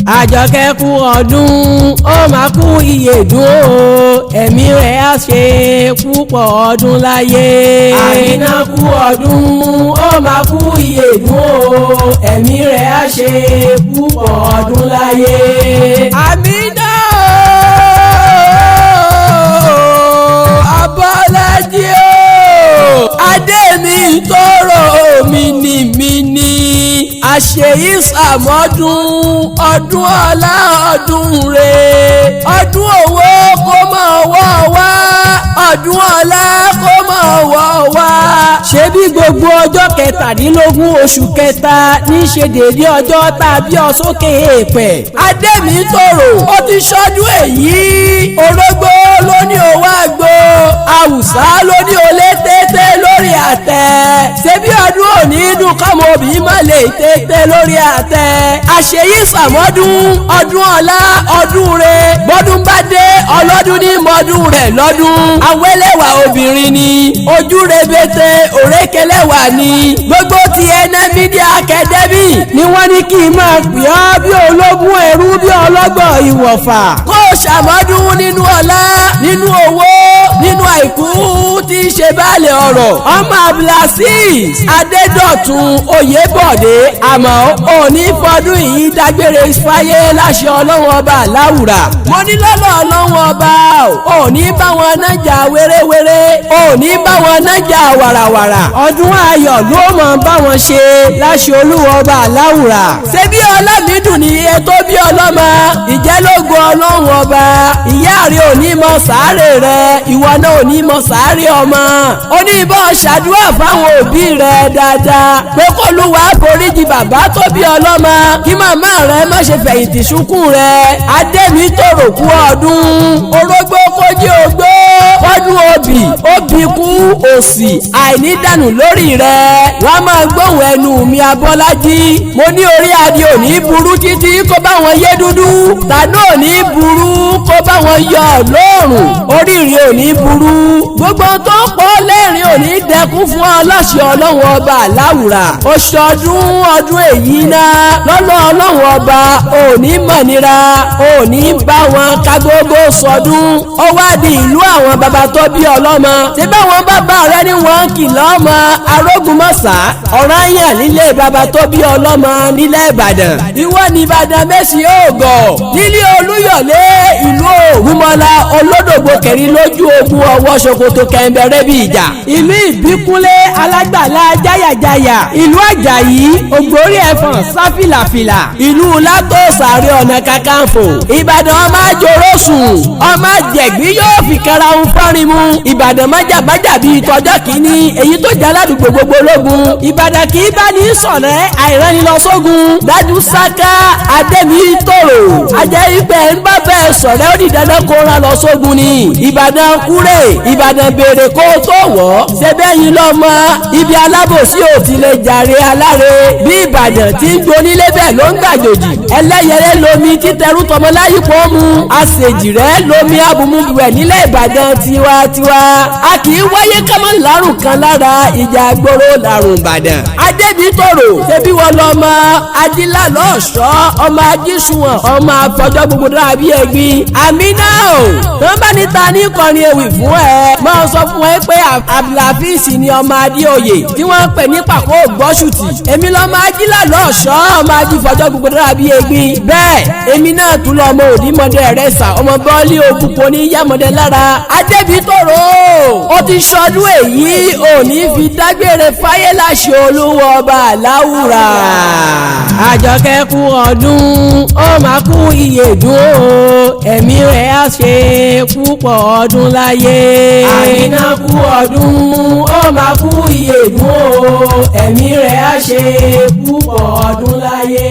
Àjọkẹ́ kú ọdún, ó máa kú ìyèdún o, ẹ̀mí rẹ̀ á ṣe púpọ̀ ọdún láyé. Àmínà kú ọdún, ó máa kú ìyèdún o, ẹ̀mí rẹ̀ á ṣe púpọ̀ ọdún láyé. Àmínà ooo, Abọ́lájí ooo, adé mi tọrọ mímímí, àṣeyí sàmọ́dún, ọdún ọlá, ọdún re, ọdún owó kó máa wọ́ wá, ọdún ọlá kó máa wọ́ wá. Ṣebí gbogbo ọjọ́ 17 oṣù kẹta ní í ṣe déédéé ọjọ́ tàbí ọ̀sókè èèpẹ̀. Adémítòrò, ó ti ṣọdún èyí. Orógbó ló ní owó àgbo, àwùsá ló ní olé tètè lórí àtẹ. Ṣebí ọdún òní dùn kọ́mọ òbí má lè tètè lórí àtẹ. Àṣeyí sàmọ́dún, ọdún ọlá, ọdún re, bọ́dún bá dé, ọlọ́dún ní mọ́dún rẹ̀ lọ́dún. Awẹ́lẹ́wà obìnrin ni, ojú rebete, òrékelẹ́wà ni. Gbogbo ti ẹnẹ́ Media Academy ni wọ́n ní kí n máa pè ọ́ bí ológun ẹrú, bí ọlọ́gbọ̀n ìwọ̀fà. Kó o ṣàmọ́dún nínú ọlá, nínú owó, nínú àìkú tí í ṣe baálé ọ̀rọ̀. Ọmọ Abdulaziz Adédọ̀tun Oyèbọ̀dé, àmọ́ òní fọdún yìí dágbére fáyé láṣẹ Ọlọ́run Ọba láwùrà. Mo ní lọ́lọ́ Ọlọ́run Ọba, òní bá wọn nájà wéréwéré, òní bá wọn nájà wàràwàrà. Ọdún ayọ̀ ló mọ̀ bá wọn ṣe láṣẹ Olúwa Ọba láwùrà. Ṣebí Ọlámídùn ní ètò bí ọlọ́mọ ìjẹ́lógún Ọlọ́run Ọba, ìyá rẹ̀ ò ní mọ sàárè rẹ̀, ìwọ náà ò ní mọ sàárè ọmọ. Ó ní ìbọn ṣàdúrà fáwọn òbí rẹ̀ dáadáa pé kó Olúwa foríjì bàbá tó bí ọlọ́mọ, kí màmá rẹ̀ má ṣe fẹ̀yìntì sunkún rẹ̀. Adémítòrò kú ọdún, orógbó kójí ogbó, ọdún obì obì kú òsì àìnídànù lórí rẹ̀. Wọ́n máa gbóhùn ẹnu mi Abọ́lájí, mo ní orí adé ò ní burú títí kó bá wọn yé dúdú, tànú ò ní burú kó bá wọn yọ lóòrùn, oríire ò ní burú, gbogbo tó pọ̀ lẹ́rìn ò ní dẹkún fún ọlọ́ṣẹ́ Ọlọ́run Ọba láwùrà. Oṣù ọdún ọdún èyí náà lọ́lọ́ Ọlọ́run Ọba ò ní mọ̀nira, ò ní bá wọn kágógó sọdún. Ó wá di ìlú àwọn bàbá tó bí ọlọ́mọ, ṣé báwọn bàbá rẹ ní wọn kì lọ́mọ arógunmọ̀sá ọ̀ranyàn nílé bàbá tó bí ọlọ́mọ nílẹ̀ Ìbàdàn. Ìwọ ní Ìbàdàn mẹ́sì ògọ̀ nílé Olúyọ̀lé, ìlú Ògúnmọ́lá olódògbò kẹrin lójú ogun, ọwọ́ ṣòkòtò kẹ̀ǹbẹ̀rẹ̀ bí ìjà. Ìlú Ìbíkúnlé alágbàlá jáyàjáyà, ìlú Àjàyí ògbórí ẹ̀fọ̀n sáfìlàfìlà, ìlú Látòsàrí ọ̀nà kakanfò. Ìbàdàn ọmọ àjòrò sùn, ọmọ àjẹgbí yóò fi karahun fọ́rin mu. Ìbàdàn májàmájà bíi tọjọ́ kìíní, èyí tó jẹ́ aládùúgbò gbogbo ológun. Ìbàdàn kì í bá ní sọ̀rẹ́ àìránilọ́sógun. Dájú sáká, Adémítòrò, ajẹ́ ìpẹ́ ń bá bẹ́ẹ̀ sọ̀rẹ́ ó di dandan kó rán lọ sógun ni. Ìbàdàn kúrè, Ìbàdàn béèrè kó tó wọ̀, ṣẹbẹ́yìn lọ́mọ ibi alábòsí ò ti lè jàre aláre. Bí Ìbàdàn ti ń gbonílé bẹ́ẹ̀ ló ń gbàjòjì. Ẹlẹ́yẹlé lomi títẹrú tọmọ láyìpọ̀ mu, àṣejìrẹ́ lomi abùmùbùwẹ̀ nílẹ̀ Ìbàdàn tiwantiwa. A kì í wáyé kámọ́ lárùn kan lára, ìjà gbòòrò lárùn Ìbàdàn. Adémítòrò, ṣebí wọn lọ́mọ ajílá lọ́ọ̀ṣọ́, ọmọ ajísùwọ̀n, ọmọ afọjọ́ gbogbo dára bí ẹ̀gbin. Àmínà o, wọ́n bá níta ní kọrin ewì fún ẹ, máa sọ fún ẹ pé Abdulhafiz ni ọmọ Adéoyè tí wọ́n ń pè ní pàkó ògbọ́sùtì. Èmi lọ́mọ ajílá lọ́ọ̀ṣọ́, ọmọ ajífọjọ́ gbogbo dára bí ẹ̀gbin. Bẹ́ẹ̀ èmi náà tún lọ ọmọ òdìmọdé rẹ̀ sà, ọmọ bọ́ọ̀lì ogun kò ní yàmọdé lára. Adémítòrò, ó ti ṣọdún èyí, òní fi dágbére fáyé láṣẹ Olúwa Ọba láwùrà. Àjọkẹ́ kú ọdún, ó máa kú ìyèdún o, ẹ̀mí rẹ̀ á ṣe púpọ̀ ọdún láyé. Àmínà kú ọdún, ó máa kú ìyèdún o, ẹ̀mí rẹ̀ á ṣe púpọ̀ ọdún láyé.